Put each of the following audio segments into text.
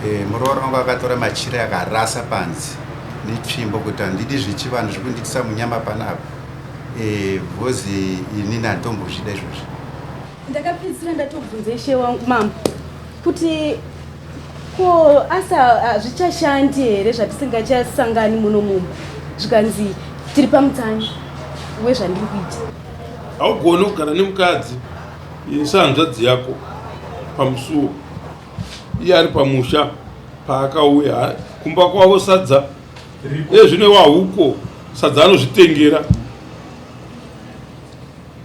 Eh, muroora wangu akatora machira akarasa panze netsvimbo kuti handidi zvechivanhu zvekundiitisa munyama panapa eh, because inini handitombozvida izvozvi. Ndakapedzisira ndatobvunza ishe wangu mambo kuti ko asi hazvichashandi here zvatisingachasangani muno mumba zvikanzi tiri pamutsanyo wezvandiri kuita. Haugoni kugara nemukadzi sehanzvadzi yako pamusuwo iye ari pamusha paakauya kumba kwavo sadza iye zvino wahuko sadza anozvitengera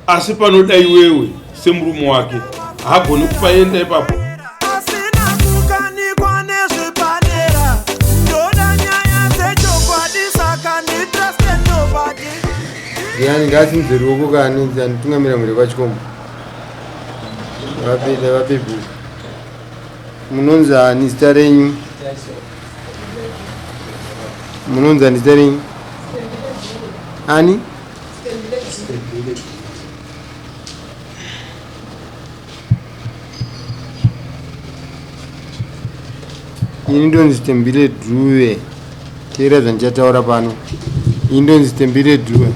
asi panoda iwewe semurume wake haagoni kupaenda ipapo. Ndiani ngaasimudze ruoko kani anditungamira mhuri kwachikomo. Vape vape bhuku. Munonzi ani zita renyu? Munonzi ani zita renyu? Ani? Ini ndonzi Tembile Dhuve. Teera zvandichataura pano. Ini ndonzi Tembile Dhuve.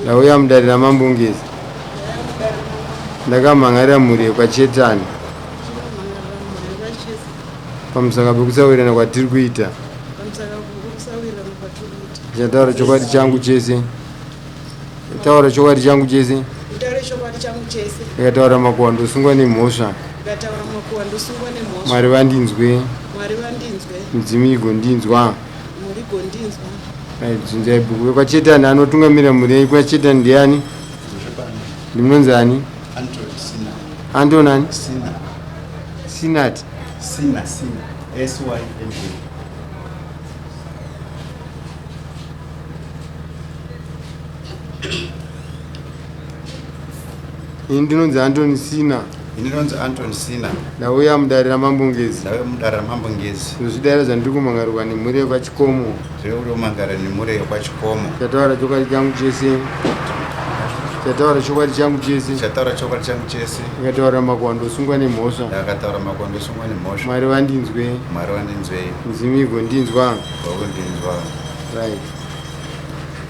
Ndauya mudare raMambo Ngezi. Ndakamhan'arira mhuri yekwaChetani pamusaka pekusawirirana kwatiri kuita. Ndichataura chokwadi changu chese. Taura chokwadi changu chese. Nditaure chokwadi changu chese. Ndikataura makuhwa ndosungwa nemhosva. Ndikataura makuhwa ndosungwa nemhosva. Mwari vandinzwe. Mwari vandinzwe. Midzimu igondinzwa. Mhuri igondinzwa. Bvunzai bhuku vekwaChetani anotungamira mhuri yenyu kwaChetani ndiani? Ndimunonzi ani? Anton Sina. Anton ani? Sina. Sinat. Sina Sina. S Y N A. Ini ndinonzi Anton Sina. Ini ndinonzi Anton Sina. Ndauya mudare raMambo Ngezi. Ndauya mudare raMambo Ngezi. Ndozvidare zvandiri kumhangarirwa nemhuri yekwaChikomo. Zviri kumhangara nemhuri yekwaChikomo. Chataura chokwadi changu chese. Chataura chokwadi changu chese. Chataura chokwadi changu chese. Ndikataura makuhwa ndosungwa nemhosva. Ndakataura makuhwa ndosungwa nemhosva. Mwari vandinzwe. Mwari vandinzwe. Midzimu igondinzwa. Igondinzwa. Right.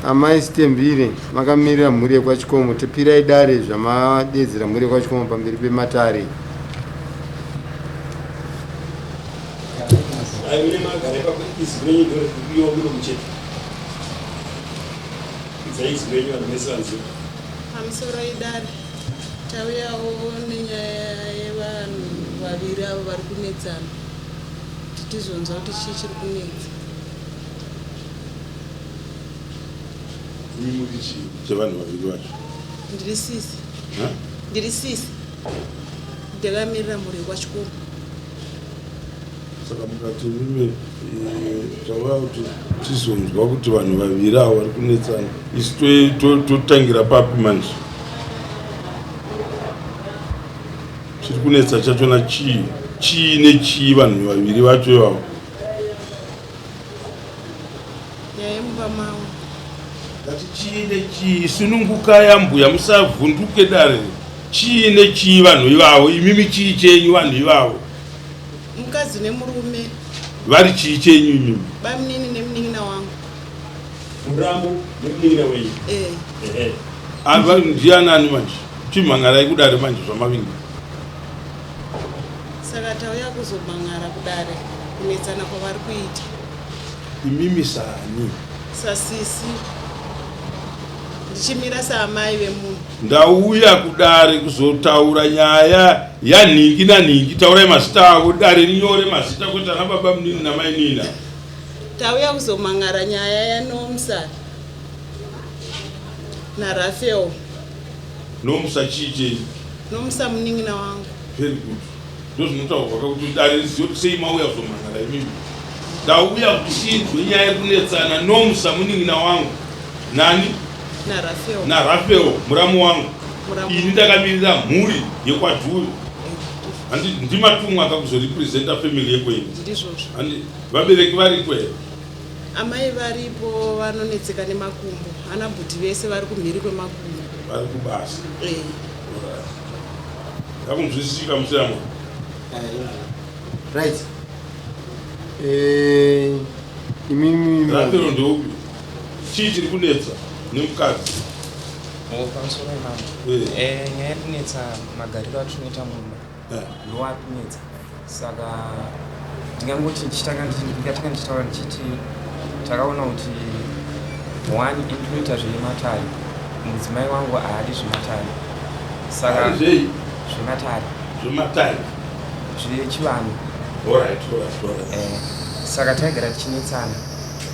Amai Sitembile makamirira mhuri yekwaChikomo tipirai dare zvamadedzera mhuri yekwaChikomo pamberi pematare. Aimune magara ipapo izwi renyu ndorikudiwa muno muchete. Idzai izwi renyu vanhu vese vanzwe. Pamusoro idare tauyawo nenyaya yevanhu vaviri avo vari kunetsana kuti tizonzwa kuti chii chiri kunetsa. Imi muri chii chevanhu vaviri vacho? Ndiri sisi. Ndiri sisi. Ndakamirira mhuri yekwaChikomo. Saka mukati mime eh, tauya kuti tizonzwa kuti vanhu vaviri avo vari kunetsana isu totangira papi manje? Chiri kunetsa chachona chii? Chii nechii vanhu vaviri vacho ivavo? Nyaya yemumba mavo. Ndati chii nechii sunungukai ambuya musavhunduke dare chii nechii vanhu ivavo imimi chii chenyu vanhu ivavo. Mukadzi nemurume. Vari chii chenyu imimi. Bamunini nemunin'ina wangu. Muramu nemunin'ina wenyu. Eh. Ehe. Ava ndianani manje chimhangarai kudare manje zvamavinga. Saka tauya kuzomhan'ara kudare kunetsana kwavari kuita. Imimi saani? Sasisi. Ndichimira saamai vemunhu. Ndauya kudare kuzotaura nyaya yanhingi nanhingi. Taurai mazita avo dare rinyore mazita kwete ana baba munini namainini ava. Tauya kuzomhan'ara nyaya yaNomsa naRafael. Nomsa chii chenyu? Nomsa munin'ina wangu. Very good. Ndozvinotaurwa ka kuti dare rizive kuti sei mauya kuzomhan'ara imimi. Ndauya kuti tinzwe nyaya iri kunetsana Nomsa munin'ina wangu. Nani? NaRafael. NaRafael muramu wangu. Muramu. Ini ndakamirira mhuri yekwaDhuve. Handi ndimatumwa akakuzorepresenta family yekwenyu. Ndizvozvo. Handi vabereki variko here? Amai varipo vanonetseka nemakumbo. Ana bhuti vese vari kumhiri kwemakumbo. Vari kubasa. Eh. Ndakunzwisisika musiyamwa. Right. Eh, imimi Rapero ndeupi? Chii chiri kunetsa nemukadzi? Oh, pamusoro imama. Eh. Eh, nyaya iri kunetsa magariro atinoita mumba. Eh. Ndoari kunetsa. Saka ndingangoti ndichitanga ndingatanga ndichitaura ndichiti takaona kuti one ndinoita zvematare. Mudzimai wangu haadi zvematare. Saka Haadi zvei? Zvematare. Zvematare. Zvechivanhu. Alright, alright, alright. Eh, saka taigara tichinetsana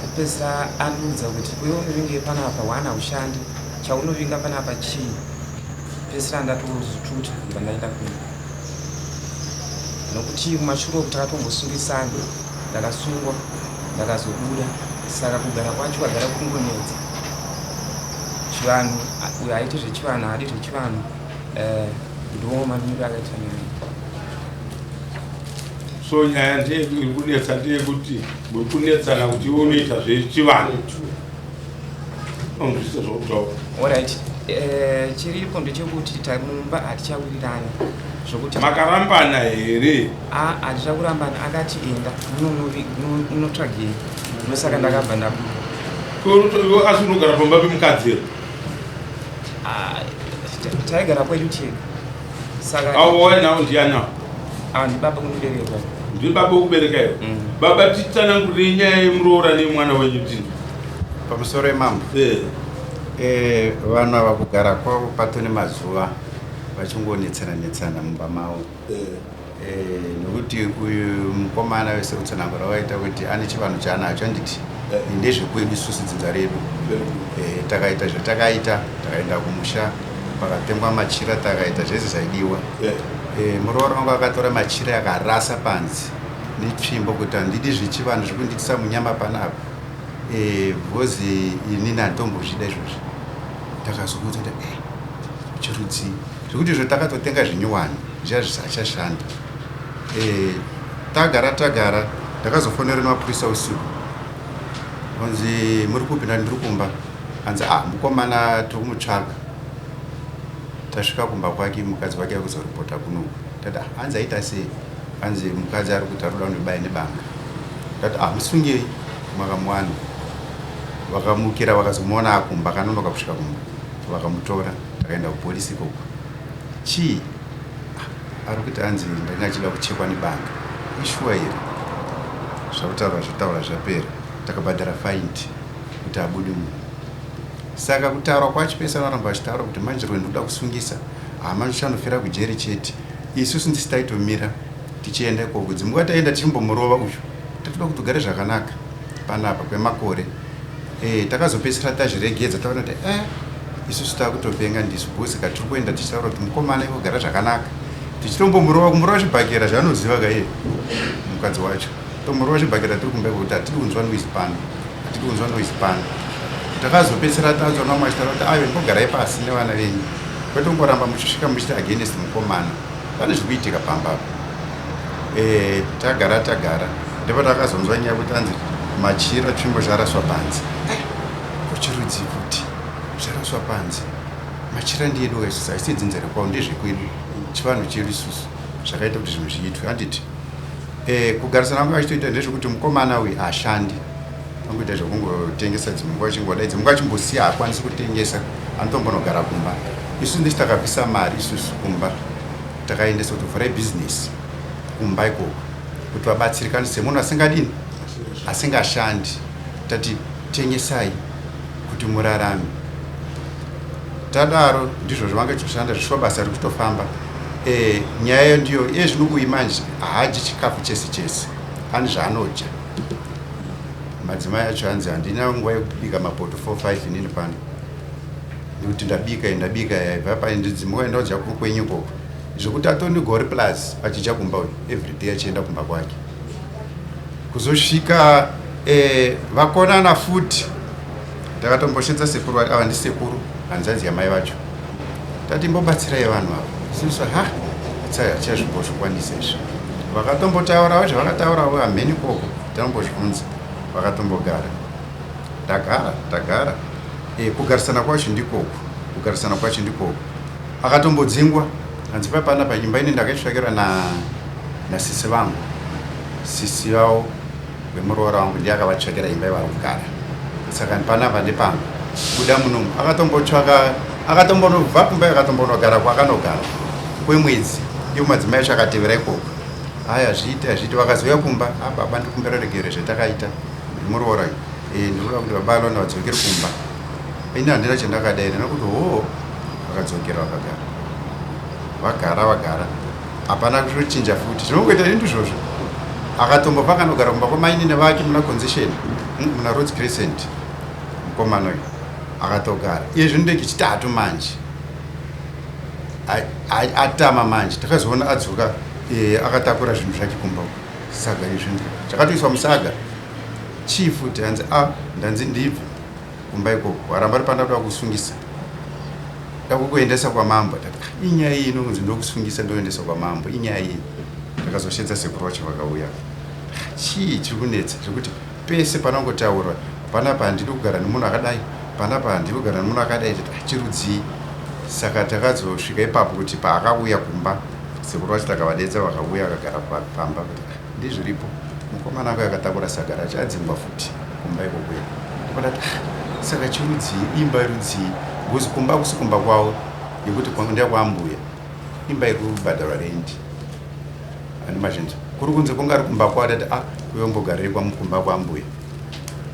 kupedzisira andiudza kuti iwe unovinge panapa one haushandi chaunovinga panapa chii pedzisira ndatozotuta ndibva ndaenda kumba nokuti kumashure uku takatombosungisana ndakasungwa ndakazobuda saka kugara kwacho kwagara kungonetsa chivanhu uyo haiti zvechivanhu haadi zvechivanhu eh, ndiwo mamiro akaita nyaya. So nyaya ndeye iri kunetsa ndeyekuti muri kunetsana kuti iwe unoita zvechivanhu. Unzwisisa zvakutaura. Alright. Eh, chiripo ndechekuti mumba hatichawirirani zvokuti Makarambana here? Ah, haticha kurambana akati enda unotsvagei ndosaka ndakabva ndabuda. Iwe asi unogara pamba pemukadzi here? Ah, taigara kwedu tega saka Avo wainawo ndiani avo? Ah, ndibaba kundibereka. Ndibaba kubereka iwe? Mm. Baba titsanangurire nyaya yemuroora nemwana wenyu tini. Pamusoro yemambo. Eh. Eh, vanhu ava kugara kwavo patone mazuva vachingonetsana netsana mumba mavo. Eh. Eh, nokuti uyu mukomana wese kutsanangura waita kuti ane chivanhu chaanacho handiti Eh. ndezvekwedu isusu dzinza redu. Eh, takaita zvatakaita takaenda kumusha pakatengwa machira takaita zvese zvaidiwa. Eh. Eh, muroora wangu akatora machira akarasa panze netsvimbo kuti handidi zvechivanhu zvekundiitisa munyama panapa. Eh, because inini handitombozvida izvozvi. Takazomuudza kuti eh, chirudzii zvekuti izvo takatotenga zvinyuwani zviya zvisachashanda. Eh, tagara tagara ndakazofonera nemapurisa usiku onzi muri kupi ndati ndiri kumba anzi ah mukomana tiri kumutsvaga tasvika kumba kwake mukadzi wake akuzoripota kunoku tati ah hanzi aita sei hanzi mukadzi ari kuti arikuda kundibaya nebanga tati ah musungei makamuwana vakamukira vakazomuona akumba akanonoka kusvika kumba vakamutora takaenda kupolisi ikoko chii ah, ari kuti hanzi ndanga achida kuchekwa nebanga ishuwa here zvakutaurwa zvataura zvapera takabhadhara faindi kuti abude munhu saka kutaura kwacho pese anoramba achitaura kuti manje rwendo kuda kusungisa hama ndichanofira kujeri chete isusu ndisi taitomira tichienda ikoko dzimwe taenda tichimbomurova uyu tatoda kuti ugare zvakanaka panapa kwemakore e, takazopedzisira tazviregedza taona kuti e isusu takutopenga ndisu bhosi katiri kuenda tichitaura kuti mukomana iwe gara zvakanaka tichitombomurova kumurova zvibhakera zvaanoziva kaiye mukadzi wacho tomurova zvibhakera tiri kumba kuti hatidi kunzwa noise pano hatidi kunzwa noise pano takazopedzisira tanzwa vamwe vachitaura kuti aiwa imbogarai pasi nevana venyu kwete kungoramba muchisvika muchiti against mukomana pane zviri kuitika pamba apa e, tagara tagara ndipo takazonzwa nyaya kuti anzi machira tsvimbo zvaraswa panze eh, kuchirudzi kuti zvaraswa panze machira ndiyedu isusu haisi dzinza rekwavo ndezvekwedu chivanhu chedu isusu zvakaita kuti zvinhu zviitwe handiti e, kugarisana kwangu achitoita ndezvekuti mukomana uyu hashandi angoita zvekungotengesa dzimwe nguva achingodai dzimwe nguva achimbosiya haakwanisi kutengesa anotombonogara kumba isusu ndisu takabvisa mari isusu kumba takaendesa kuti vhurai bhizinesi kumba ikoko kuti vabatsirikane semunhu asingadini asingashandi tati tengesai kuti murarame tadaro ndizvo zvavange choshanda zvishuwa basa riri kutofamba e, nyaya ndiyo iye zvino uyu manje haadyi chikafu chese chese pane zvaanodya madzimai acho hanzi handina nguva yekubika mapoto 4 5 inini pano nekuti ndabika ndabika yaibva paindidzimwe ndodya kwenyu ikoko zvekuti atoni gore plus achidya kumba uyu everyday achienda kumba kwake kuzosvika eh, vakonana futi ndakatombosvedza sekuru ava ndisekuru hanzvadzi yamai vacho tati imbobatsirai vanhu ava sisi ha hatichazvimbozvikwanisa izvi vakatombotaurawo zvavakataurawo hamheni koko tanombozvibvunza vakatombogara tagara tagara e, kugarisana kwacho ndikoko kugarisana kwacho ndikoko akatombodzingwa hanzi papana panyumba ine ndakaitsvakira na nasisi vangu Sisi vavo vemuroora wangu ndiye akavatsvakira imba yavari kugara. Saka panapa ndepangu. Buda munomu. Akatombotsvaka akatombonobva kumba akatombonogara kwakanogara kwemwedzi. Iwo madzimai acho akatevera ikoko. Aya zviite hazviite vakazouya kumba. Ah baba ndikumbira regere zvatakaita. Ndimuroora uyu. Eh ndikuda kuti baba Alona vadzokere kumba. Ini handina chandakadaira nekuti hoo vakadzokera vakagara. Vagara vagara. Hapana kutochinja futi. Zvinongoita ndizvozvo. Akatombobva akanogara kumba kwamainini vake muna Concession, muna Rhodes Crescent. Mukomana uyu akatogara. Iye zvino ndechitatu manje. Atama manje. Takazoona adzoka eh, akatakura zvinhu zvake kumba uko. Saga yezvinhu. Chakatoiswa musaga. Chii futi hanzi a ndanzi ndibve kumba ikoko. Waramba ri panda kuda kusungisa. Ndakukuendesa kwamambo ndati ah, inyaya iyi inonzi ndokusungisa ndoendesa kwamambo inyaya iyi ndakazoshedza sekuru vacho vakauya ah, chii chiri kunetsa zvekuti pese panongotaurwa panapa handidi kugara nemunhu akadai panapa handidi kugara nemunhu akadai tati ah, chirudzii saka takazosvika ipapo kuti paakauya kumba sekuru vacho takavadedza vakauya vakagara pamba kuti ah, ndizviripo mukomana ako akatakura saga racho adzingwa futi kumba ikokuya ndikati ah, saka chirudzii imba rudzii because kumba kusi kumba kwavo yekuti ndekwambuya imba iri kubhadharwa rendi andi mazhinji kuri kunze kunge ari kumba kwavo tati ah uyombogarei kumba kwambuya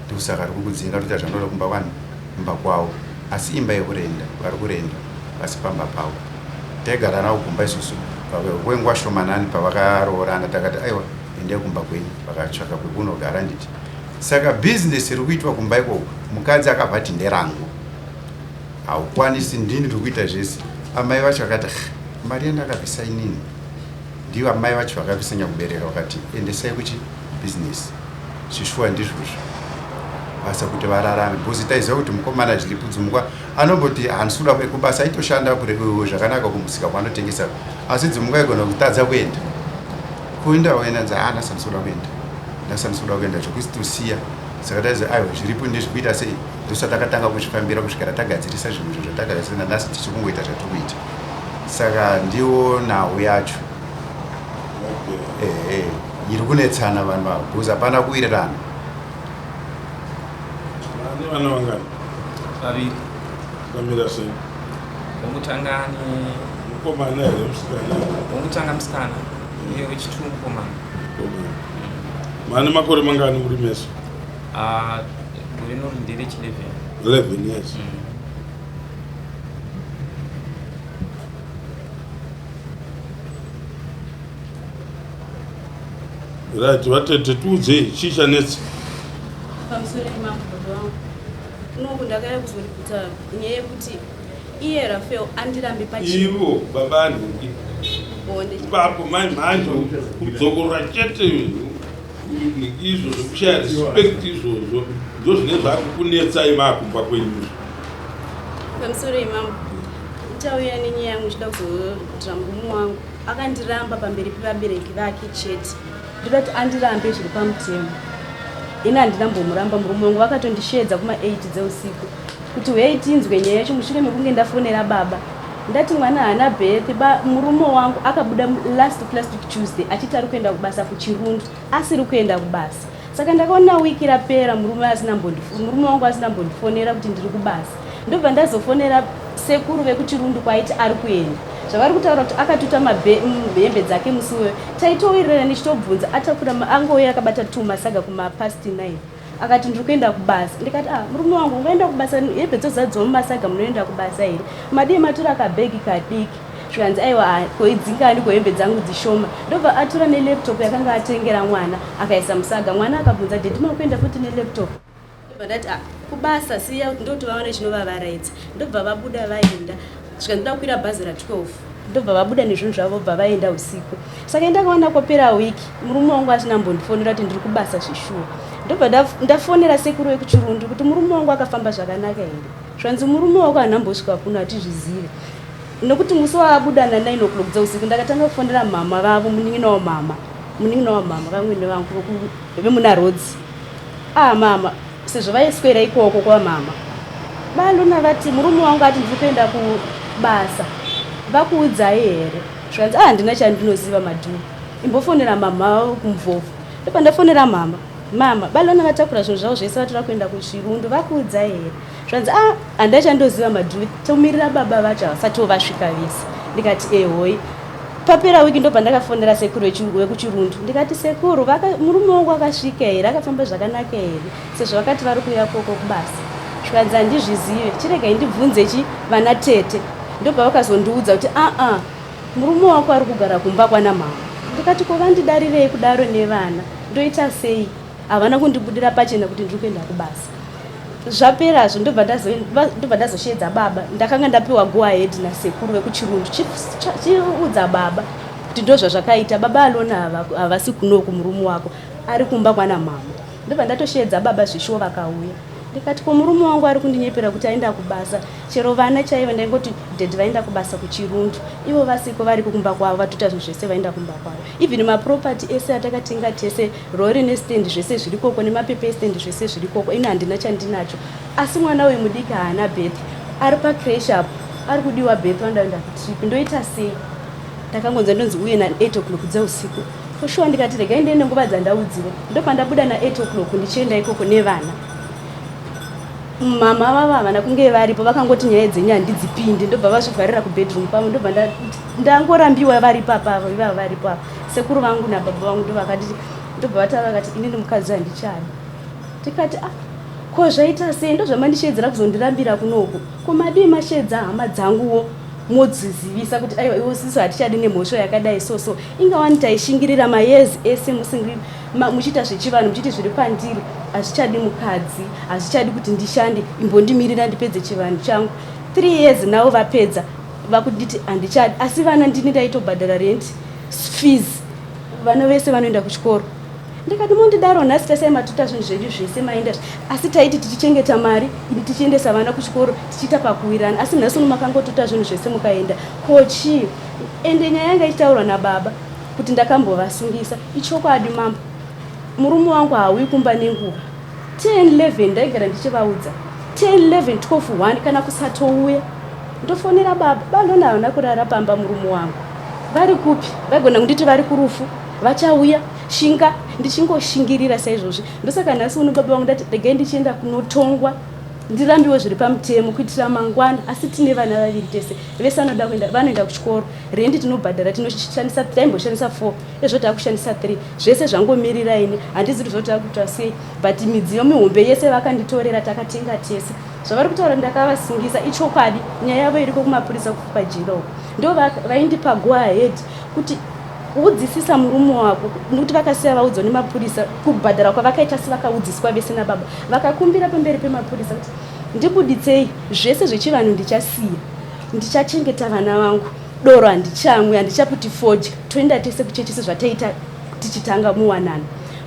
ndikusaka ari kukudzinga toita zvanoda kumba kwani kumba kwavo asi imba yekurenda vari kurenda asi pamba pavo taigara navo kumba isusu kwenguva shomanani pavakaroorana takati aiwa endai kumba kwenyu vakatsvaka kwekunogara nditi saka bhizinesi riri kuitwa kumba ikoko mukadzi akabva ati nderangu haukwanisi ndini ndiri kuita zvese amai vacho vakati mari yandakabvisa inini ndivo amai vacho vakabvisa nyakubereka vakati endesai kuchi bhizinesi zvishuwa ndizvozvo basa kuti vararame because taiziva kuti mukomana zviripo dzimungwa anomboti handisi kuda kubasa aitoshanda zvakanaka kumusika kwaanotengesa asi dzimungwa aigona kutadza kuenda kuenda waenda nzi ah nhasi handisi kuda kuenda nhasi handisi kuda kuenda zvekutosiya saka taiziva aiwa zviripo ndezvekuita sei ndosa takatanga kuzvifambira kusvikira tagadzirisa zvinhu izvo zvatagadzirisa nanhasi tichiri kungoita zvatiri kuita saka ndiwo nhau yacho ehe iri kunetsana vanhu ava because hapana kuwirirana Vane vana vangani? Vaviri. Vamira sei? Wokutanga ane mukomana here musikana? Wokutanga musikana uye wechitwo mukomana. Mukomana. Mane makore mangani muri meso? Ah, gore rino nderechi 11. 11 years. Right, vatete tiudzei chii chanetsa? Pamusoro yemambo baba vangu. Unoku ndakauya kuzoripota nyaya yekuti iye Rafael andirambe pachi. Ivo baba anhingi. Ipapo mai manje kudzokorora chete izvo zvekushaya respect izvozvo ndozvine zvakukunetsai maakumba kwenyu. Pamusoro yemambo. Uchauya nenyaya yangu uchida kuzodira murume wangu. Akandiramba pamberi pevabereki vake chete. Ndoda kuti andirambe zviri pamutemo. Ini handina mbomuramba murume wangu vakatondisheedza kuma 8 dzeusiku kuti huyai tinzwe nyaya yacho mushure mekunge ndafonera baba. Ndati mwana haana birth ba murume wangu akabuda last last week Tuesday achiti ari kuenda kubasa kuChirundu asiri kuenda kubasa. Saka ndakaona wiki rapera murume asina murume wangu asina mbondifonera kuti ndiri kubasa. Ndobva ndazofonera sekuru vekuChirundu kwaiti ari kuenda. Zvavari kutaura kuti akatuta hembe dzake musi uyo. Taitowirirana ndichitobvunza atakura angouya akabata tumasaga kuma past 9. Akati ndiri kuenda kubasa. Ndikati ah murume wangu ungaenda kubasa hembe dzozadzwa mumasaga munoenda kubasa here? Madii matora kabhegi kadiki. Zvikanzi aiwa ah, ko idzingani ko hembe dzangu dzishoma. Ndobva atora nelaptop yakanga atengera mwana akaisa musaga. Mwana akabvunza daddy makuenda futi nelaptop? Ndobva ndati ah, kubasa siya ndoti vaone chinovavaraidza. Ndobva vabuda vaenda. Zvikanzi ndoda kukwira bhazi ra 12. Ndobva vabuda nezvinhu zvavo vobva vaenda usiku. Saka ndakaona kwapera wiki murume wangu asina mbondifonera kuti ndiri kubasa zveshuwa. Ndobva ndafonera sekuru vekuChirundu kuti murume wangu akafamba zvakanaka here. Zvanzi murume wako haana mbosvika kuno hatizvizive. Nokuti musi waabuda na 9 o'clock dzeusiku ndakatanga kufonera mama vavo munin'ina wamama munin'ina wamama vamwene vangu vemuna Rhodes. Ah mama sezvo vaiswera ikoko kwamama. BaLuna vati murume wangu ati ndiri kuenda kubasa vakuudzai here? Zvikanzi ah handina chandinoziva madhu imbofonera mama kumvovo. Ndopandafonera mama. Mama, balona vatakura zvinhu zvavo zvese vatora kuenda kuchirundu vakuudza here? Zvanzi ah handachandoziva madhuve tomirira baba vacho havasatiwo vasvika vese. Ndikati ehoi. Papera wiki ndopandakafonera sekuru vekuchirundu ndikati sekuru murume wangu akasvika here akafamba zvakanaka here sezvo vakati vari kuuya koko kubasa. Zvikanzi handizvizive chiregai ndibvunze chi vana tete. Ndopavakazondiudza kuti aa ah, ah, Murume wako ari kugara kumba kwana mhamha. Ndikati ko vandidarirei kudaro nevana ndoita sei? Havana kundibudira pachena kuti ndiri kuenda kubasa. Zvaperazvo ndobva ndobva ndazosheedza baba. Ndakanga ndapiwa go ahead nasekuru vekuchirundu. Chiudza baba kuti ndozvazvakaita. Baba Alona havasi kunoku murume wako ari kumba kwana mhamha. Ndobva ndatosheedza baba zvishuwa vakauya. Ndikati ko murume wangu ari kundinyepera kuti aenda kubasa chero vana chaivo ndaingoti daddy vaenda kubasa kuchirundu ivo vasiko variko kumba kwavo vatoita zvinhu zvese vaenda kumba kwavo even maproperty ese atakatenga tese rori nestand zvese zvirikoko nemapepa estand zvese zvirikoko ini handina chandinacho asi mwana uyu mudiki haana birth ari pacrash apo ari kudiwa birth vanoda kuenda kutrip ndoita sei ndakangonza ndonzi uye na 8 o'clock dzeusiku for sure ndikati regai ndiende nguva dzandaudziwa ndopandabuda na 8 o'clock ndichienda ikoko nevana mama vavo havana kunge varipo vakangoti nyaya dzenyu handidzipindi ndobva vazvivharira kubedroom kwavo ndobva ndangorambiwa varipo apavo ivavo varipo apa sekuru vangu nababa vangu ndovakati ndobva vataura vakati inini mukadzi handichadi tikati ah ko zvaita sei ndozvamandisheedzera kuzondirambira kunoku ko madii masheedza hama dzanguwo modzizivisa kuti aiwa iwo sisu hatichadi nemhosva yakadai so so inga wani taishingirira mayears ese musingi muchiita zvechivanhu muchiti zviri pandiri hazvichadi mukadzi hazvichadi kuti ndishande imbondimirira ndipedze chivanhu changu three years navo vapedza vakunditi handichadi asi vana ndini ndaitobhadhara rent fees vana vese vanoenda kuchikoro ndikati mondidaro nhasi tasai matuta zvinhu zvedu zvese maenda asi taiti tichichengeta mari ini tichiendesa vana kuchikoro tichiita pakuwirana asi nhasi uno makangotuta zvinhu zvese mukaenda ko chii ende nyaya yanga ichitaurwa nababa kuti ndakambovasungisa ichokwadi mambo murume wangu hauyi kumba nenguva 10 11 ndaigara ndichivaudza 10 11 12 1 kana kusatouya ndofonera baba balona havana kurara pamba murume wangu vari kupi vaigona kunditi vari kurufu vachauya shinga ndichingoshingirira saizvozvi ndosaka nhasi uno baba vangu ndati regai ndichienda kunotongwa ndirambiwe zviri pamutemo kuitira mangwana asi tine vana vaviri tese vese vanoda kuenda vanoenda kuchikoro rendi tinobhadhara tinoshandisa taimboshandisa four ezvo takushandisa three zvese zvangomirira ini handizivi zvo takuita sei but midziyo mihombe yese vakanditorera takatenga tese zvavari kutaura ndakavasungisa ichokwadi nyaya yavo iriko kumapurisa kufupa jira uko ndo vaindipa go ahead kuti udzisisa murume wako nekuti vakasiya vaudzwa nemapurisa kubhadhara kwavakaita si vakaudziswa vese nababa vakakumbira pamberi pemapurisa kuti ndibuditsei zvese zvechivanhu ndichasiya ndichachengeta vana vangu doro handichamwi handichaputi fodya toenda tese kuchechi sezvataita tichitanga muwanano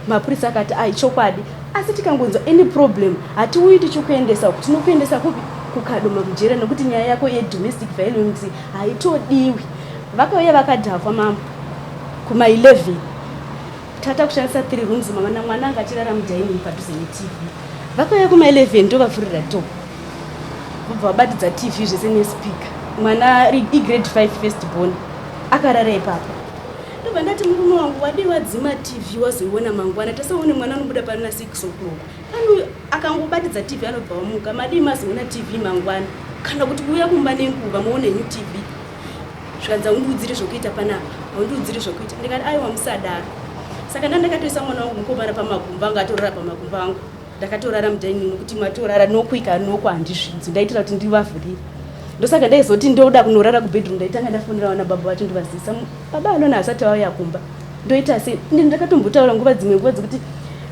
mapurisa akati ai chokwadi asi tikangonzwa any problem hatiuyi tichikuendesa uku tinokuendesa kupi kukadoma kujere nekuti nyaya yako yedomestic violence haitodiwi Vakauya vakadhakwa mambo kuma 11 tata kushandisa 3 rooms mama namwana anga achirara mudining padhuze netv vakauya kuma 11 ndovavhurira door vobva vabatidza tv zvese nespeaker mwana igrade 5 first born akarara ipapo ndobva ndati murume wangu wadii wadzima tv wazoiona mangwana tasaone mwana anobuda pano na 6 o'clock Pano akangobatidza TV anobva wamuka. Madii mazoona TV mangwana kana kuti kuuya kumba nenguva moona new TV. Zvikanzi haundiudziri zvokuita panapa, haundiudziri zvokuita. Ndikati aiwa musadaro. Saka ndandakatoisa mwana wangu mukomana pamakumbo anga atorara pamakumbo angu. Ndakatorara mudining nokuti matorara nokuika noko handizvinzwi. Ndaitira kuti ndivavhurire. Ndosaka ndaizoti ndoda kunorara kubedroom ndaitanga ndafonera vana baba vacho ndovazivisa. Baba Alona asati vauya kumba. Ndoita sei? Ndakatombotaura nguva dzimwe nguva dzekuti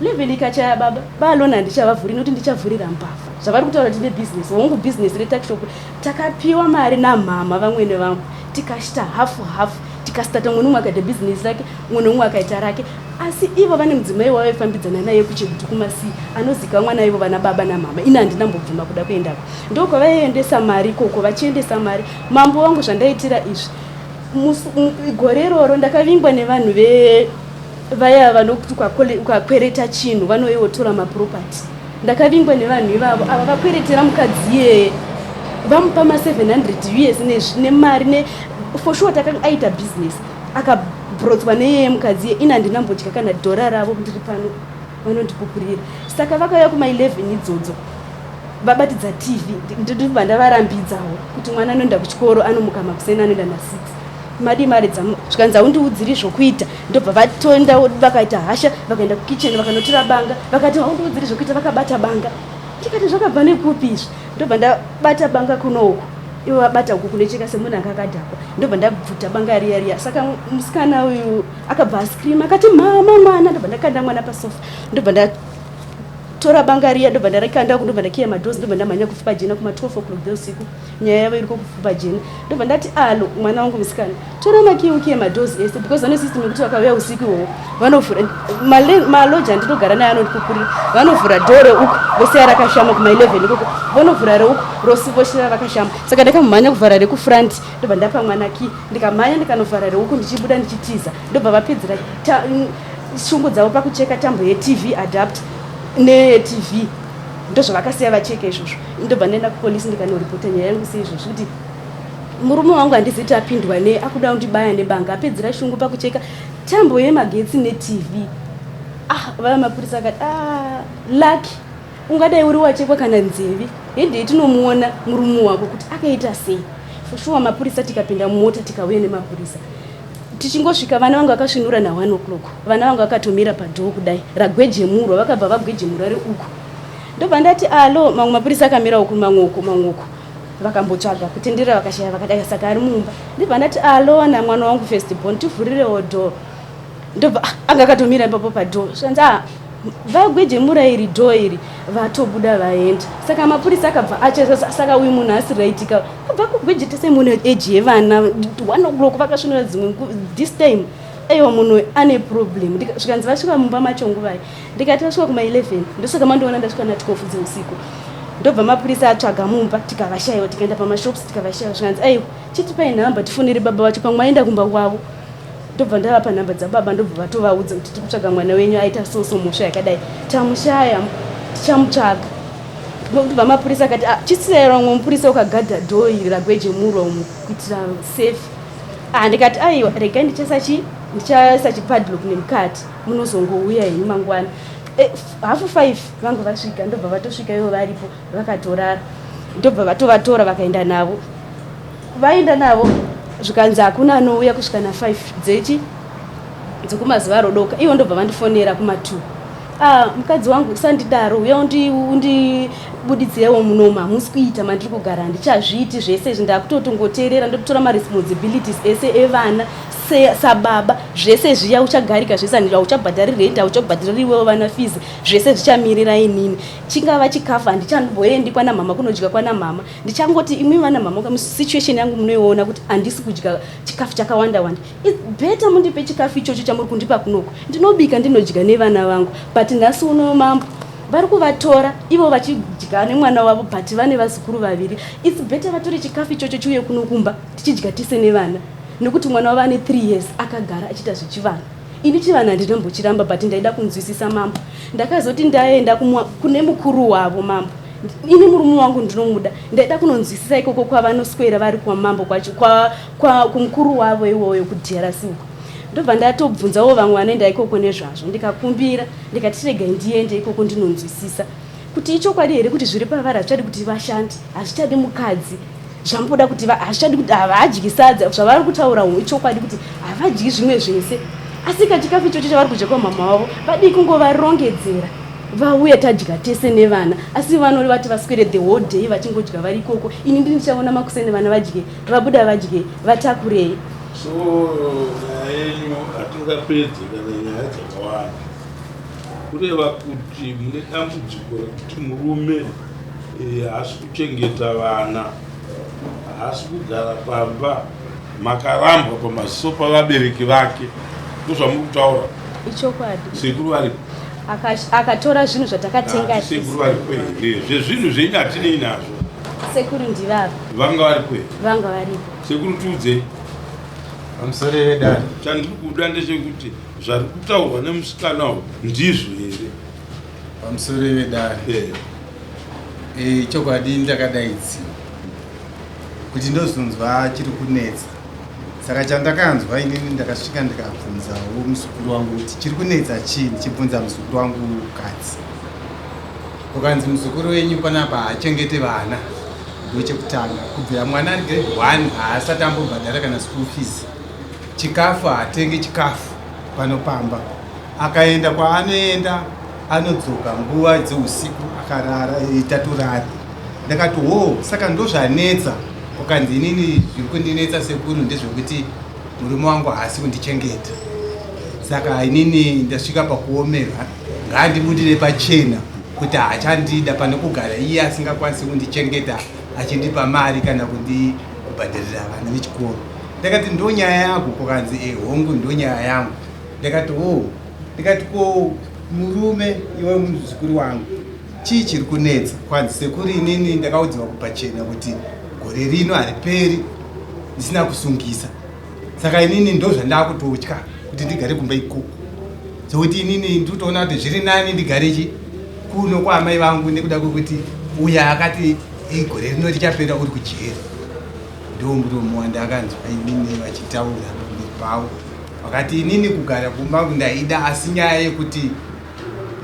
level ikachaya baba baalona handichavavhuri nokuti ndichavhurira mbavha zvavari kutaura tine business hongu business retakishop takapiwa mari namhama vamwene vangu tikashita hafu hafu tikastata mumwe nomwe akaita business rake mumwe nomumwe akaita rake asi ivo vane mudzimai wavo vaifambidzana naye kuchegutu kumasii anozikamwa naivo vana baba namhama ini handina mbobvuma kuda kuendako ndokwavaiendesa mari ikoko vachiendesa mari mambo wangu zvandaitira izvi Gore iroro ndakavingwa nevanhu ve vaya vanokuti ukakwereta chinhu vanouya votora maproperty. Ndakavingwa nevanhu ivavo ava vakweretera mukadzi iyeye vamupa ma 700 us nemari ne for sure aita business. Kubrotswa neyeye mukadzi iye ini handina mbodya kana dhora ravo ndiri pano vanondipupurira. Saka vakauya kuma 11 idzodzo vabatidza TV ndibva ndavarambidzawo kuti mwana anoenda kuchikoro anomuka makuseni anoenda na 6 madii mari dzamu zvikanzi haundiudziri zvokuita ndobva vatoenda vakaita hasha vakaenda kukitchen vakanotora banga vakati haundiudziri zvokuita vakabata banga ndikati zvakabva nekupi izvi ndobva ndabata banga kuno uku ivo vabata uku kunecheka semunhu anga akadhakwa ndobva ndabvuta banga riya riya saka musikana uyu akabva ascream akati mama mwana ndobva ndakanda mwana pasofa ndobva ndatora banga riya ndobva ndarikanda uku ndobva ndakiya madoors ndobva ndamhanya kupfupa jena kuma 12 o'clock dzeusiku nyaya yavo iriko kupfupa jena ndobva ndati alo mwana wangu musikana tora makiyi ukiye madoors ese because vane system yekuti vakauya usiku iwowo vanovhura maloja andinogara naye anondipupurira vanovhura door reuku vosiya rakashama kuma 11 ikoko vonovhura reuku rosi vosiya rakashama saka ndakamhanya kuvhara rekufront ndobva ndapa mwana key ndikamhanya ndikanovhara reuku ndichibuda ndichitiza ndobva vapedzera shungu dzavo pakucheka tambo yetv adapt netv ndozvavakasiya vacheka izvozvo ndobva ndaenda kupolisi ndikanoripota nyaya yangu seizvozvo kuti murume wangu handizivi kuti apindwa nei akuda kundibaya nebanga apedzera shungu pakucheka tambo yemagetsi netv ah vaya mapurisa akati ah lucky ungadai uri wachekwa kana nzeve hendei tinomuona murume wako kuti akaita sei for sure mapurisa tikapinda mumota tikauya nemapurisa tichingosvika vana vanga vakasvinura na one o'clock vana vanga vakatomira padhoo kudai ragwejemurwa vakabva vagwejemura reuku ndobva ndati alo mamwe mapurisa akamira uku mamwe uku mamwe uku vakambotsvaga kutenderera vakashaya vakadai saka ari mumba ndibva ndati alo na mwana wangu first born tivhurirewo door ndobva ah, anga akatomira ipapo padoor zvanzi ah, vagwejemura iri door iri vatobuda vaenda saka mapurisa akabva acha saka uyu munhu asi raitika kubva kugwejete semunhu eji yevana one o'clock vakasvinura dzimwe this time aiwa munhu ane problem zvikanzi vasvika mumba macho nguvai ndikati vasvika kuma 11 ndosaka mandiona ndasvika na 12 dzeusiku ndobva mapurisa atsvaga mumba tikavashaiwa tikaenda pamashops tikavashaiwa zvikanzi aiwa chitipai nhamba tifonere baba vacho pamwe aenda kumba kwavo ndobva ndavapa nhamba dzababa ndobva vatovaudza kuti tiri kutsvaga mwana wenyu aita soso mhosva yakadai tamushaya tichamutsvaga ndobva mapurisa akati ah, chisiyai vamwe mupurisa ukagadha dhoo iri ragwejemurwa umu kuitira safe ah, ndikati aiwa regai ndichaisa chi ndichaisa chipadlock nemukati munozongouya henyu mangwana eh, hafu 5 vanga vasvika ndobva vatosvika ivo varipo vakatorara ndobva vatovatora vakaenda navo vaenda navo zvikanzi hakuna anouya kusvika na 5 dzechi dzekumazuva arodoka ivo ndobva vandifonera kuma 2 ah, mukadzi wangu usandidaro uya undibuditsirewo munomu hamusi kuita mandiri kugara handichazviiti zvese izvi ndakutotongoteerera ndototora maresponsibilities ese evana sababa zvese zviya uchagarika zvese hauchabhadhari rent hauchabhadhariri iwewo vana fees zvese zvichamirira inini chingava chikafu handichamboendi kwana mhama kunodya kwana mhama ndichangoti imwi vana mhama situation yangu munoiona kuti handisi kudya chikafu chakawanda wanda better mundipe chikafu ichocho chamuri kundipa kunoku ndinobika ndinodya nevana vangu but nhasi uno mambo vari kuvatora ivo vachidya nemwana wavo but vane vazukuru vaviri its better vatore chikafu ichocho chiuye kuno kumba tichidya tise nevana nekuti mwana wavo ane 3 years akagara achiita zvechivanhu ini chivanhu handinambochiramba but ndaida kunzwisisa mambo ndakazoti ndaenda kune mukuru wavo mambo ini murume wangu ndinomuda ndaida kunonzwisisa ikoko kwavanoswera vari kwamambo kwacho kwa, kumukuru wavo iwoyo kudrc uko ndobva ndatobvunzawo vamwe vanoenda ikoko nezvazvo ndikakumbira ndikati regai ndiende ikoko ndinonzwisisa kuti ichokwadi here kuti zviri pavari hazvichadi kuti vashande hazvichadi mukadzi zvamboda kuti hazvichadi kuti havadyi sadza zvavari kutaura ichokwadi kuti havadyi zvimwe zvese asi kachikafu ichocho chavari kudya kwamama wavo vadii kungovarongedzera vauya tadya tese nevana asi vano vati vaswere the whole day vachingodya vari ikoko ini ndi ndichaona makuseni vana vadye vabuda vadye vatakurei so nyaya yenyu hatingapedzi kana nyaya dzakawanda kureva kuti mune dambudziko rekuti murume eh, haasi kuchengeta vana haasi kugara pamba makarambwa pamaziso pavabereki vake ndozvamuri kutaura ichokwadi sekuru varipo akatora zvinhu zvatakatenga ah, sekuru varipo here zvezvinhu zvenyu hatinei nazvo sekuru ndivava vanga varipo here vanga varipo sekuru tiudzei pamusoro vedare chandiri kuda ndechekuti zvari kutaurwa nemusikana uyu ndizvo here pamusoro vedare eh. eh, chokwadi ndakadaidziwa kuti ndozonzwa chiri kunetsa. Saka chandakanzwa inini ndakasvika ndikabvunzawo muzukuru wangu kuti chiri kunetsa chii ndichibvunza muzukuru wangu mukadzi. Kukanzi muzukuru wenyu panapa haachengete vana ndochekutanga kubvira mwana ari grade 1 haasati ambobhadhara kana school fees. Chikafu haatenge chikafu pano pamba. Akaenda kwaanoenda anodzoka nguva dzeusiku akarara tatorara. Ndakati hoo saka ndozvanetsa ukanzi inini zviri kundinetsa sekuru ndezvekuti murume wangu haasi kundichengeta saka inini ndasvika pakuomerwa ngaandibudire pachena kuti haachandida pane kugara iye asingakwanisi kundichengeta achindipa mari kana kundibhadharira vana vechikoro ndakati ndonyaya yako kukanzi e hongu ndonyaya yangu ndakati o ndikati ko murume iwe muzukuru wangu Chii chiri kunetsa? Kwanzi sekuru inini ndakaudziwa kupachena kuti gore rino hariperi ndisina kusungisa. Saka inini ndozvandakutotya kuti ndigare kumba ikoko. Zvekuti inini ndikutoona kuti zviri nani ndigare chi kuno kwaamai vangu nekuda kwekuti uya akati gore rino richapera uri kujeri. Ndiwo muromo wandakanzwa inini vachitaura pamberi pavo. Vakati inini kugara kumba ndaida asi nyaya yekuti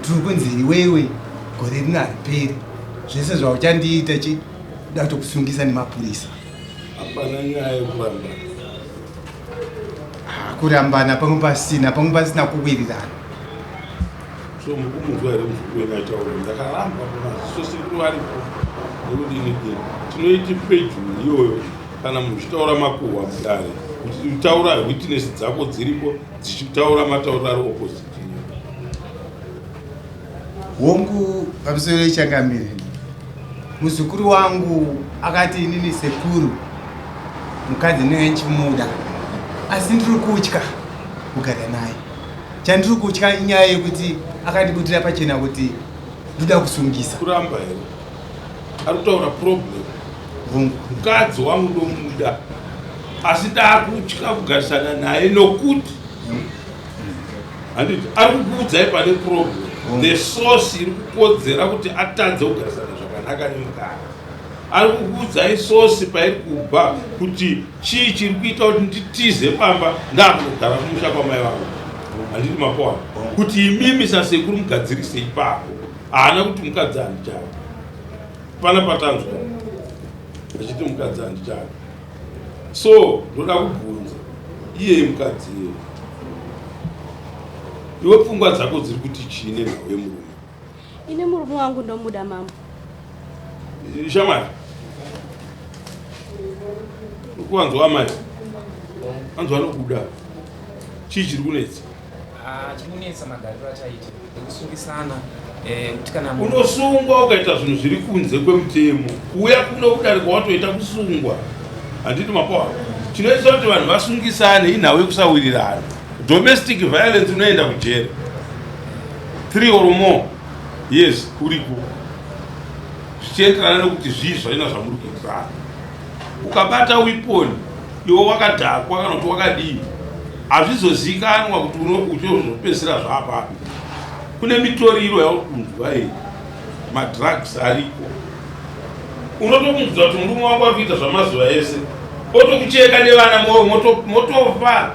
Ndiri kunzi iwewe gore rino hariperi zvese zvauchandiita chi kuda kutokusungisa nemapurisa. Hapana nyaya yekurambana. Ah, kurambana pamwe pasina pamwe pasina kuwirirana. So mukumunzwa here muzukuru wenyu achitaura ndakarambwa pamaziso sekuru varipo nekudini dini tinoiti pedyo iyoyo kana munhu uchitaura makuhwa mudare utaura witness dzako dziripo dzichitaura matauriro ari opposite Hongu pamusoro yechangamire muzukuru wangu akati inini sekuru mukadzi ndinenge ndichimuda asi ndiri kutya kugara naye chandiri kutya inyaya yekuti akandibudira pachena kuti ndoda kusungisa kuramba here ari kutaura problem hongu mukadzi wangu ndomuda asi ndakutya kugarisana naye nokuti handiti ari kukuudzai pane problem the source iri kukodzera kuti atadze kugarisana zvakanaka nemukadzi ari kukuudzai source pairi kubva kuti chii chiri kuita kuti nditize pamba ndakunogara kumusha kwamai vangu handiti mapoa kuti imimi sasekuru mugadzirise ipapo haana kuti mukadzi handichadi pana patanzwa achiti mukadzi handichadi so ndoda kubvunza iyeye mukadzi iye iwe pfungwa dzako dziri kuti chii nenhau yemurume ini murume wangu ndomuda mambo shamwari ukuwanzwa amai anzwa anokuda chii chiri kunetsa Ah, chiri kunetsa magariro achaita ekusungisana eh, kuti kana unosungwa ukaita zvinhu zviri kunze kwemutemo kuuya kuno kudarika watoita kusungwa handiti mapoa chinoita kuti vanhu vasungisane inhau yekusawirirana domestic violence unoenda kujeri three or more years uriko zvichienderana nekuti zvii zvaina zvamuri kuitirana ukabata weapon iwe wakadhakwa kana kuti wakadii hazvizozikanwa kuti uchozopedzisira zvaapapi kune mitoriro yauri kunzwa iyi madrugs ariko unotokunzwa kuti murume wangu ari kuita zvamazuva ese otokucheka nevana motofa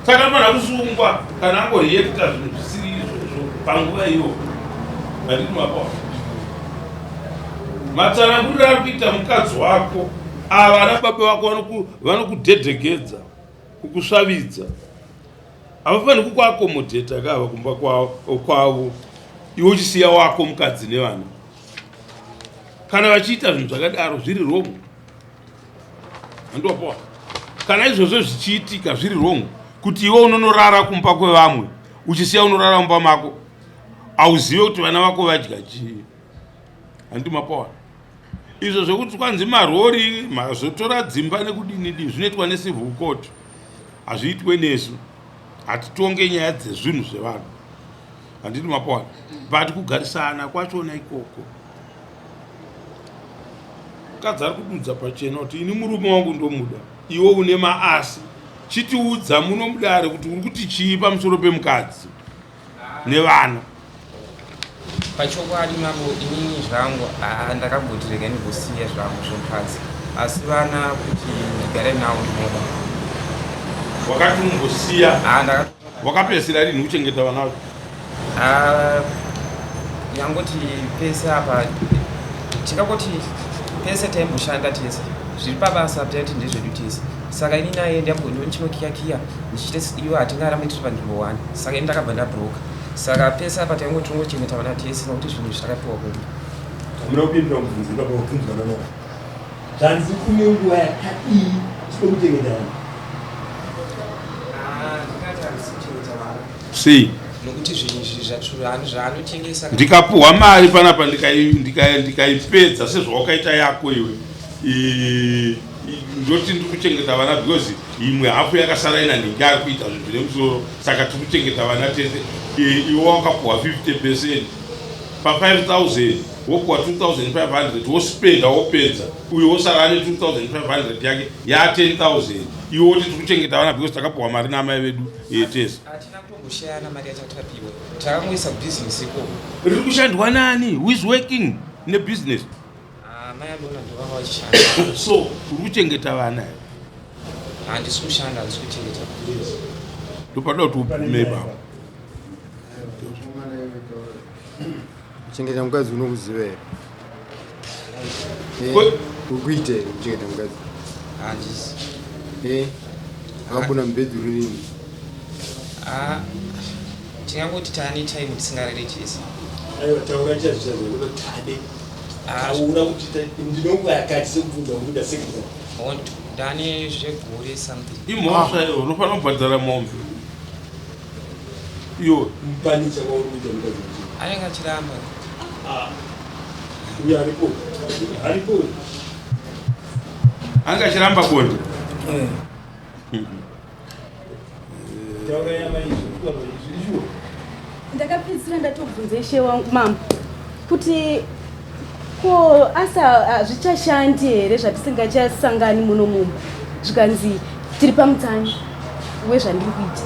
saka anofanira kusungwa kana angoriekta zvinhu zvisiri izvozvo panguva iyo handiti mapawa matsananguriro ari kuita mukadzi wako ava ana baba vako vanokudhedhegedza kukusvavidza havafaniri kukuakomodheta ka ava kumba kwavo iwe uchisiya wako mukadzi nevana kana vachiita zvinhu zvakadaro zviri wrong handiwapoa kana izvozvo zvichiitika zviri wrong kuti iwe unonorara kumba kwevamwe uchisiya unorara mumba mako auzive kuti vana vako vadya chii handiti mapoa izvo zvekuti kwanzi marori mazotora dzimba nekudini dii zvinoitwa necivil court hazviitwe nesu hatitonge nyaya dzezvinhu zvevanhu handiti mapoa but kugarisana kwachona ikoko mukadzi ari kududza pachena kuti ini murume wangu ndomuda iwe une maasi chitiudza muno mudare kuti uri kuti chii pamusoro pemukadzi nevana pachokwadi mambo inini zvangu haa ndakamboti rega ndimbosiya zvangu zvemukadzi asi vana kuti ndigare navo ndinoda Wakati umbosiya. Ah, ndaka Wakapedzisira rini kuchengeta vana vacho? Ah, yangoti pese apa tingangoti pese taimboshanda tese zviri pabasa taiti ndezvedu tese saka ini naye ndambondichinokiyakiya ndichiti iwo hatingarambe tiri panzvimbo one saka ini ndakabva ndabroka saka pese apa taingoti tingochengeta vana tese nokuti zvinhu izvi takapiwa kumba. Hamuna kupindura mubvunzo ipapo wabvunzwa nana. Zvanzi une nguva yakadii usina kuchengeta vana? Ah, ndingati handisi kuchengeta vana. Sei? Nokuti zvinhu izvi zvaanotengesa. Ndikapuhwa mari panapa ndikaipedza sezvawakaita yako iwe. Ndoti ndiri kuchengeta vana because imwe hafu yakasara ina nhingi ari kuita zvinhu zvine musoro saka tiri kuchengeta vana tese. Iwe wakapuhwa 50% pa 5000 wopuwa 2500 wospenda wopedza uyo wosara ane 2500 yake ya 10000 iwe woti tiri kuchengeta vana because takapuwa mari naamai vedu tese. Hatina kutomboshayana mari yatakapiwa, takangoisa kubhizinesi ikoko. Riri kushandwa nani? Who is working nebusiness? Ah, mai Alona ndo vanga vachishanda. So uri kuchengeta vana here? Handisi kushanda, handisi kuchengeta. Ndopada kuti ubvume baba. Kuchengeta mukadzi unokuziva here? Ukuita here kuchengeta mukadzi? Handisi. Akabona mubhedhuru rini? Ah, tingangoti taane time tisingarare tese. Aiwa, taura chaizvo chaizvo kuti tade. Taura kuti ndinonguva yakati sekubvunza kuda sekubvunza. Ndane zvegore something. Imhosva iyo, unofanira kubhadhara mombe. Iyo. Mupanicha kwauri kuita mukadzi wacho. Anenge achiramba. Ah. Uyo aripo. Aripo. Anenge achiramba bonde. Taura yama izvi, zviri shuwa. Ndakapedzisira ndatobvunza ishe wangu mambo kuti ko asa hazvichashandi here zvatisingachasangani muno mumba, zvikanzi tiri pamutsanyo wezvandiri kuita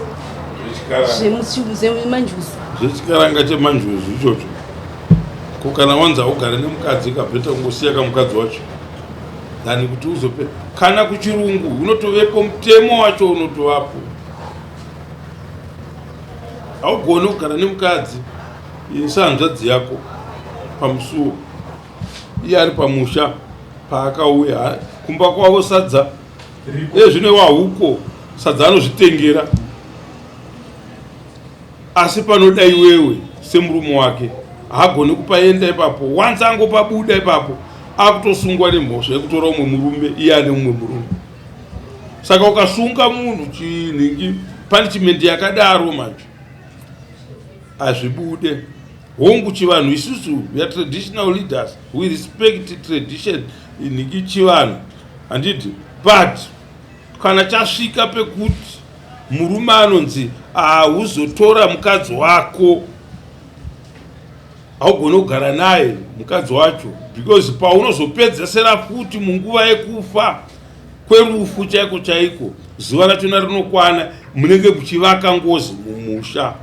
zvemanjuzu. Zvechikaranga chemanjuzu ichocho. Ko kana wanzi haugare nemukadzi kabheta kungosiya kamukadzi wacho than kuti uzope. Kana kuchirungu unotovepo mutemo wacho unotovapo. Haugoni kugara nemukadzi sehanzvadzi yako pamusuwo, iye ari pamusha paakauya kumba kwavo sadza ezvino wahuko sadza anozvitengera, asi panoda iwewe semurume wake haagoni kupaenda ipapo. Once angopabuda ipapo akutosungwa nemhosva yekutora umwe murume, iye ane mumwe murume. Saka ukasunga munhu chinhingi punishment yakadaro manje hazvibude. Hongu chivanhu isusu we are traditional leaders, we respect tradition nhingi chivanhu handiti, but kana chasvika pekuti murume anonzi hauzotora mukadzi wako, haugoni kugara naye mukadzi wacho, because paunozopedzesera futi munguva yekufa kwerufu chaiko chaiko zuva rachona rinokwana, munenge muchivaka ngozi mumusha.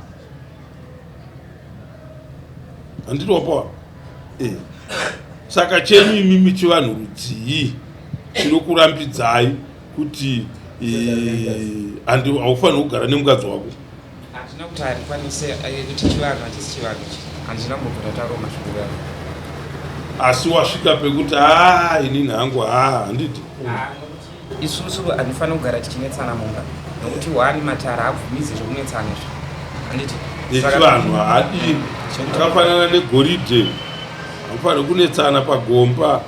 Handiti wapawa? Saka chenyu imimi chivanhu rudzii chinokurambidzai kuti haufaniri kugara nemukadzi wako? Handina kuti harikwanise kuti chivanhu hachisi chivanhu ichi, handina kumbobvira tauro mashoko ayo. Asi wasvika pekuti haa inini hangu haa handiti. Isusu handifaniri kugara tichinetsana mumba nokuti one matara abvumidze zvekunetsana izvi handiti. Yechivanhu haadi, akafanana negoridhe, hamufaniri kunetsana pagomba.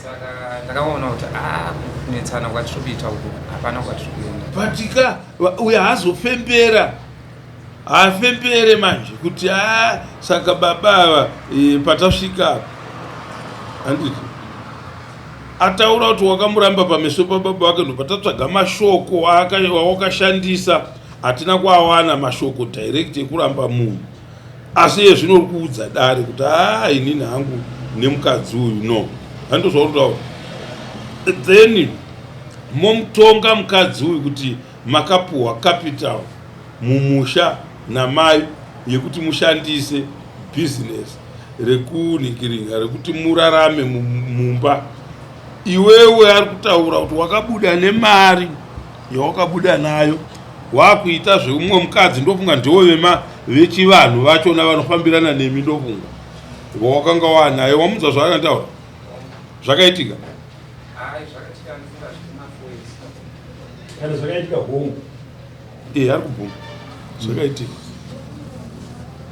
Saka ndakaona kuti kunetsana kwatiri kuita uku hapana kwatiri kuenda. Patika uyo haazofembera, haafembere manje kuti saka baba ava patasvika handiti ataura kuti wakamuramba pameso pababa vake, ndobva tatsvaga mashoko awakashandisa, hatina kuawana mashoko direct ekuramba munhu, asi iye zvino uri kuudza dare kuti inini hangu nemukadzi uyu no, handizvauri kutaura. Then momutonga mukadzi uyu kuti makapuhwa capital mumusha namai yekuti mushandise business rekunhingiringa rekuti murarame mumba. Iwewe ari kutaura kuti wakabuda nemari Yawakabuda nayo wakuita zveumwe mukadzi ndofunga ndiwo vema vechivanhu vachona vanofambirana nemi ndofunga wawakanga wanaye wamunzwa zvaakantaura zvakaitika kana zvakaitika hongu e ari kubvuma zvakaitika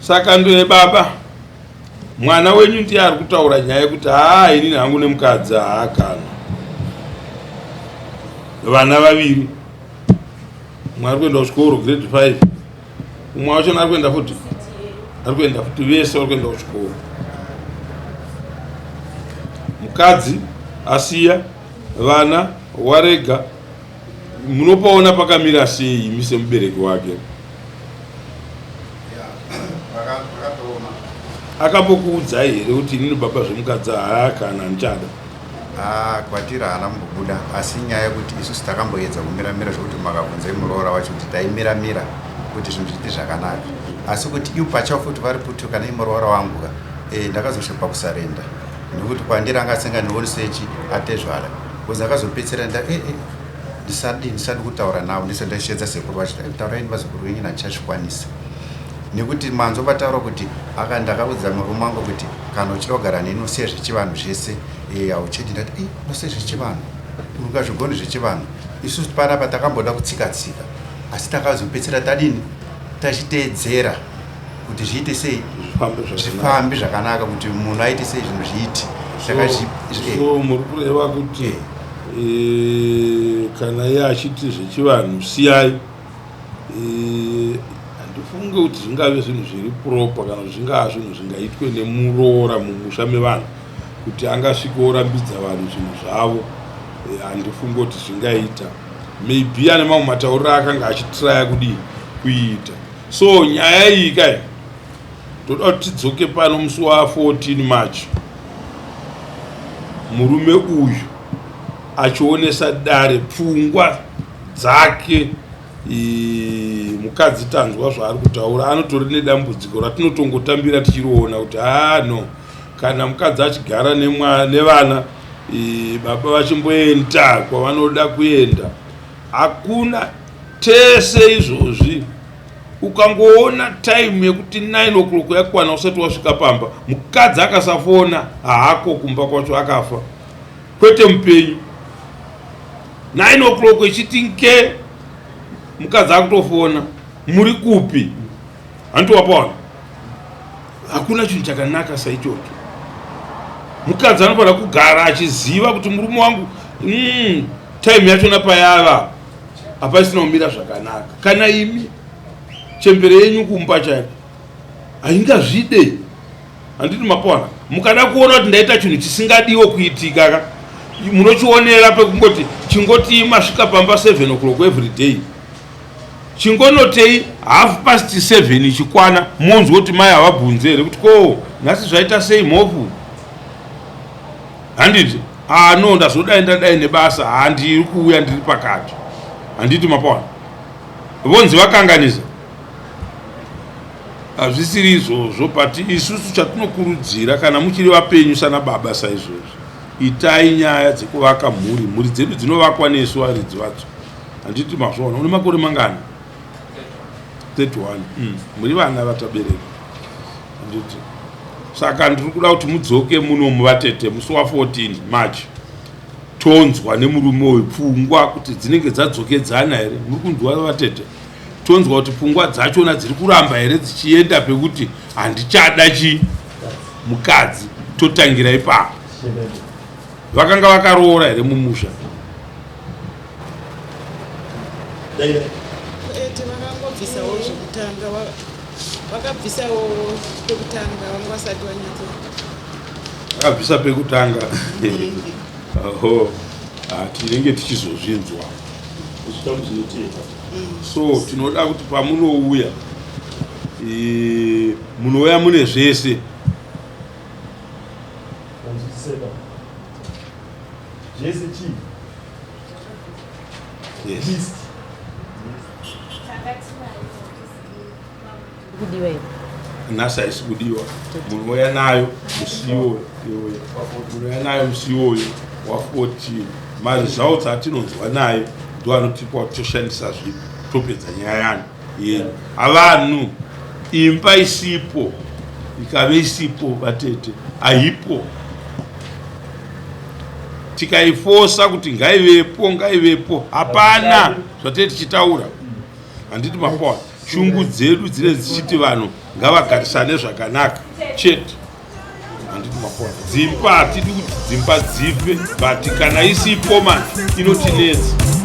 saka ndoye baba mwana wenyu ndiye ari kutaura nyaya yekuti haa inini hangu nemukadzi haa kana vana vaviri umwe ari kuenda kuchikoro grade 5 umwe wachona ari kuenda futi ari kuenda futi vese vari kuenda kuchikoro mukadzi asiya vana warega munopaona pakamira sei imi semubereki wake akambokuudzai here kuti inini baba zvemukadzi haa kana handichada Ah, kwatiri haana kumbobuda asi nyaya yekuti isusu takamboedza kumiramira zvekuti makabvunzai muroora wacho kuti taimiramira kuti zvinhu zviite zvakanaka asi kuti ivo pachavo futi vari kuti kana imuroora wangu ka e, ndakazosvika pakusarenda nekuti kwandiri anga asingandioni sechi atezvara bcause akazopedzisira nda e, e, ndisadi ndisadi kutaura navo ndisati ndashedza sekuru vacho taurai nevazukuru venyu nandichazvikwanisa nekuti manzwa vataura kuti aka ndakaudza murume wangu kuti kana uchida kugara neni usiye zvechivanhu zvese eh, hauchedi ndati eh, usiye zvechivanhu ungazvigoni zvechivanhu isusu panapa takamboda kutsika tsika asi takazopedzisira tadini tachiteedzera kuti zviite sei zvifambe zvakanaka kuti munhu aite sei zvinhu zviite so muri kureva kuti eh, kana iye achiti zvechivanhu siyai eh, handifunge kuti zvingave zvinhu zviri proper kana kuti zvingava zvinhu zvingaitwe nemuroora mumusha mevanhu kuti angasvike orambidza vanhu zvinhu zvavo eh, handifunge kuti zvingaita maybe ane mamwe matauriro akanga achitraya kudii kuita so nyaya iyi kai toda kuti tidzoke pano musi wa 14 march murume uyu achionesa dare pfungwa dzake mukadzi tanzwa zvaari kutaura anotori nedambudziko ratinotongotambira tichiriona kuti haa no kana mukadzi achigara nevana baba vachimboenda kwavanoda kuenda hakuna tese izvozvi ukangoona time yekuti 9 o'clock yakwana usati wasvika pamba mukadzi akasafona haako kumba kwacho akafa kwete mupenyu 9 o'clock ichiti nke mukadzi akutofona muri kupi handiwapaona hakuna chinhu chakanaka saichocho mukadzi anofanira kugara achiziva kuti murume wangu mm, time yachona payava hapasina kumira zvakanaka kana imi chembere yenyu kumba chaiko haingazvide handiti mapona mukada kuona kuti ndaita chinhu chisingadiwo kuitika ka munochionera pekungoti chingoti masvika pamba 7 o'clock every day chingonotei half past 7 ichikwana monzwa kuti mai havabvunze here kuti ko nhasi zvaita sei mhofu handiti ah no ndazodai ndadai nebasa handiri kuuya ndiri pakati handiti mapaona vonzi vakanganisa hazvisiri izvozvo but isusu chatinokurudzira kana muchiri vapenyu sana baba saizvozvo itai nyaya dzekuvaka mhuri mhuri dzedu dzinovakwa nesu varidzi vadzo handiti mazviona une makore mangani 31 mm. muri vana vatabereka handiti saka ndiri kuda kuti mudzoke muno muvatete musi wa 14 march tonzwa nemurume uyu pfungwa kuti dzinenge dzadzokedzana here muri kunzwa vatete tonzwa kuti pfungwa dzachona dziri kuramba here dzichienda pekuti handichada chi mukadzi totangira ipapo vakanga vakaroora here mumusha vakangobvisawo zvekutanga vakabvisawo pekutanga vanga vasati vanyatso vakabvisa pekutanga oho ah, tinenge tichizozvinzwa so tinoda kuti pamunouya eh, munouya mune zvese zvese chii yes. kudiwa here nhasi haisi kudiwa munouya nayo musi iwoyo munouya nayo musi iwoyo wa 14 maresults atinonzwa nayo Ndo anotipa kuti toshandisa zvipi topedza nyaya yani yenyu. Havanhu imba isipo ikave isipo vatete haipo. Tikaifosa kuti ngaivepo ngaivepo hapana zvatee tichitaura. Handiti mapoa shungu dzedu dzine dzichiti vanhu ngavagarisane zvakanaka chete. Handiti mapoa dzimba hatidi kuti dzimba dzife but kana isipo manje inotinetsa.